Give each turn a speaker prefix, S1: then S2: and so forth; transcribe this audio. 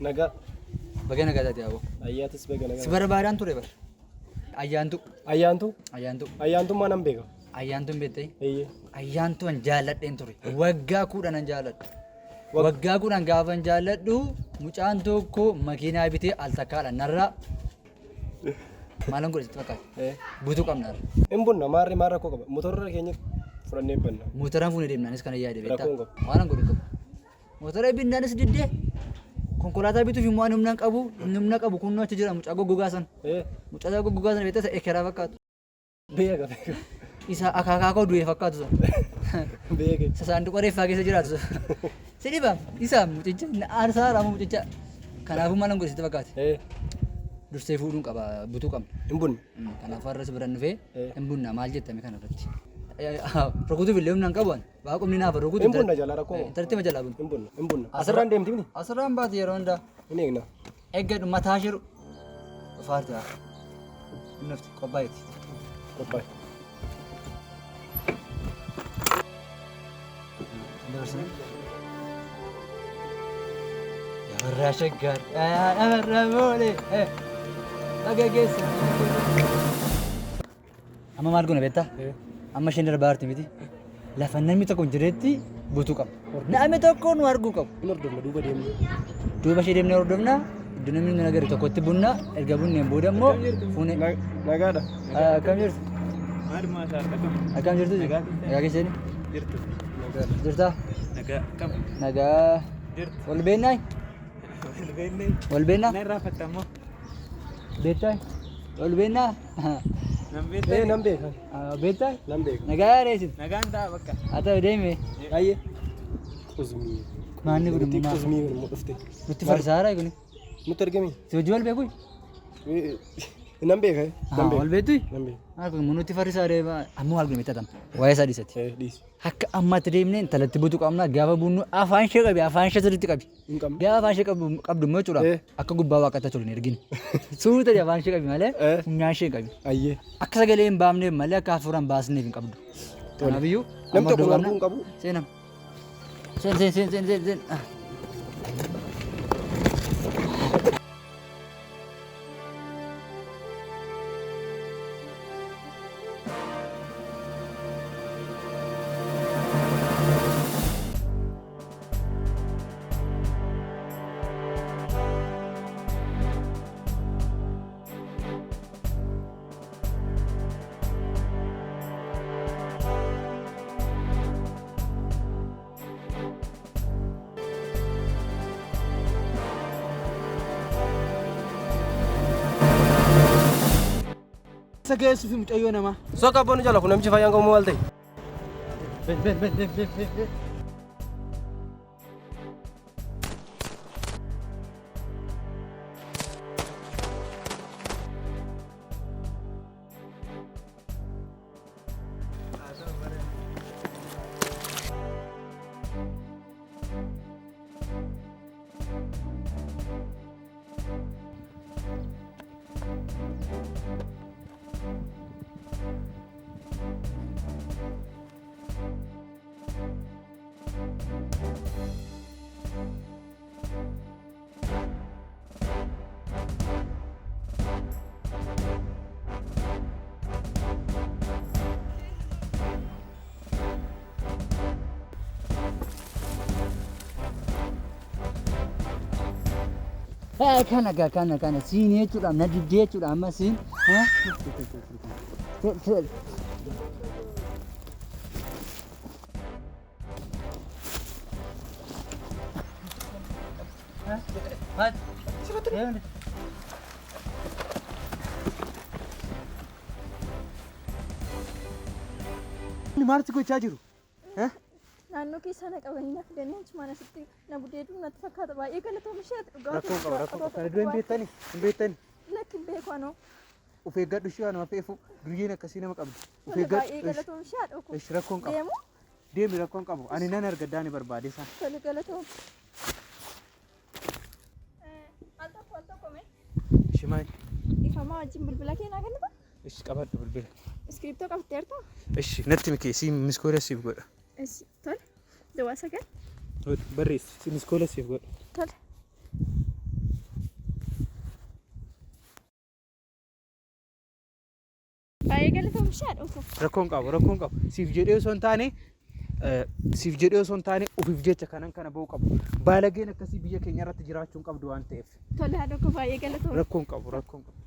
S1: Nagaa.
S2: Baga nagaa taate yaaboo.
S1: Ayyaatis baga
S2: Si
S1: nagaa.
S2: barbaadaan ture bar. Ayyaantu.
S1: Ayyaantu.
S2: Ayyaantu.
S1: Ayyaantummaa nan beeka.
S2: Ayyaantuun beektee?
S1: Eeyyee.
S2: Ayyaantu an jaalladheen ture. Waggaa 10 an jaalladhe. Waggaa 10 gaafan jaalladhu mucaan tokko makiinaa bitee al takkaadha narraa maalan godhe sitti fakkaata? Butuu qabna har'a.
S1: Hin bunna maarree maal rakkoo qaba? Motorra keenya fudhannee banna.
S2: Motoraan fuunee deemna anis kana yaade beektaa?
S1: Rakkoo hin qabu.
S2: Waan an godhu hin qabu. Motora binnaanis diddee konkolaataa bituuf immoo ani humna hin qabu. Inni humna qabu kunnoo achi jira mucaa goggogaa sana. Mucaa goggogaa sana beektaa isa ekeraa fakkaatu.
S1: Beeka beeka.
S2: Isa akaakaa koo du'e fakkaatu sana.
S1: Beeke.
S2: Isa saanduqa reeffaa keessa jiraatu sana. Si dhiba isa mucicha na aarsaa raamuu mucicha. Kanaafuu maal godhe sitti fakkaate? Dursee fuudhuun qaba butuu qabna.
S1: Hin bunne.
S2: Kanaafuu har'as biran dhufee
S1: hin
S2: bunna maal jettame kana irratti. Rukutuuf illee humna hin qabu ani. Waaqumni naaf rukutu.
S1: Hin bunna jalaa rakkoo.
S2: Intalatti ma jalaa bunna.
S1: Hin bunna hin bunna. Asirraan deemti miti.
S2: Asirraan baati yeroo hundaa.
S1: Hin eegna.
S2: Eeggadhu mataa shiru. Dhufaarti haa. Hin dhufti qophaa'eeti.
S1: Qophaa'e.
S2: Dabarsine. Yabarraa shaggar. Yabarraa boolee. Baga geessa. Amma maal goona beektaa? Amma isheen darbaa jirti miti. Lafa namni tokko hin jirretti butuu qabna. Namni tokko nu arguu qabu.
S1: Hin hordofna duuba deemna.
S2: Duuba ishee deemnee hordofna. Iddoo namni nu agarre tokkotti bunna. Erga bunneen booda immoo fuunee.
S1: Nagaadha.
S2: Akkam jirtu? Akkam jirtu? Nagaa keessanii?
S3: Jirtu.
S1: Nagaadha.
S2: Jirtaa?
S3: Nagaa akkam?
S2: Nagaa.
S3: Jirtu.
S2: Wal beennaa?
S3: Wal beennee.
S2: Wal beennaa?
S3: Na irraanfatta immoo.
S2: Beektaa? Wal beennaa?
S3: Nan
S1: Ee
S3: beektani?
S1: nan beeka.
S2: Beektaa?
S1: Nan beeka.
S2: Nagaa yaareesin.
S3: Nagaan ta'a bakka.
S2: Haa ta'u deeme.
S1: Ayyee. Quzmii.
S2: Maanni kun
S1: Nuti
S2: immoo maal?
S1: quzmii kun immoo dhufte.
S2: Nutti farsaaraa kuni.
S1: Nutti argame.
S2: Si wajjin wal beekuu?
S1: Nan beeka. Nan
S2: Wal
S1: beeka.
S2: beektuu?
S1: Nan beeka.
S2: Maal kun immoo nutti farrisaa deema. Ammoo maal kun miidhatan. Waa'ee isaa dhiisati.
S1: Ee dhiisi.
S2: Akka ammaatti deemnee intalatti butuu qabna. Gaafa bunnu afaan ishee qabi afaan ishee sirriitti qabi.
S1: Hin qabnu.
S2: Gaafa afaan ishee qabdu qabdu immoo jechuudha. Akka gubbaa waaqatti tolu hin ergin. Suuta afaan ishee qabi malee funyaan ishee qabi.
S1: Ayyee.
S2: Akka sagalee hin baafneef malee akka hafuura hin baasneef hin qabdu. Kanaafiyyuu
S1: Namni
S2: amma
S1: tokko nu
S2: hordofuu
S1: arguu hin qabu.
S2: Seenam. Seen seen seen seen seen seen.
S3: Isa geessuufi mucayyoo namaa.
S1: Soqa abboon jala kun namichi fayyaan qabu maal ta'e?
S2: Ben ben ben ben ben ben. Kana gaa kana kana siin jechuudha na diddee jechuudha amma siin.
S3: Inni maal si gochaa jiru?
S4: Naannoo keessaa na qabanii na fidanii achumaan asitti na gudeeduun natti fakkaata. Baay'ee galatoom ishee ati dhugaa
S3: Rakkoo qaba rakkoo qaba. Kana dura hin beektani hin beektani.
S4: Lakki hin beeku anoo.
S3: Of eeggadhu ishee anuma feefu duyyeen akkasii nama qabdi. Of
S4: Tole
S3: eeggadhu.
S4: baay'ee galatoom ishee haadha koo.
S3: Ish rakkoon qaba.
S4: Deemu
S3: Deemi rakkoon qabu. Ani nan argaddaa ni barbaade isaan.
S4: tole galatoom. Al tokko al tokko mee.
S3: Ishi maal?
S4: Ifamaa wajjin bilbila kee naa kennita?
S3: Ishi qabadhu bilbila.
S4: Iskiriiptoo qabatteerta?
S3: Ishi natti miki si miskoola siif godha.
S4: Ishi tole. Duwwaa 9.
S3: Tole barreessi si miskoola siif godha.
S4: Tole. ishee haadha koo.
S3: Rakkoon qabu rakkoon qabu. Siif jedhee osoo hin taane siif jedhee osoo hin taane ofiif jecha kanan kana ba'uu qabu. Baalageen akkasii biyya keenya irratti jiraachuu hin qabdu waan ta'eef.
S4: Tole haadha koo baay'ee galatoomi.
S3: Rakkoon qabu rakkoon qabu.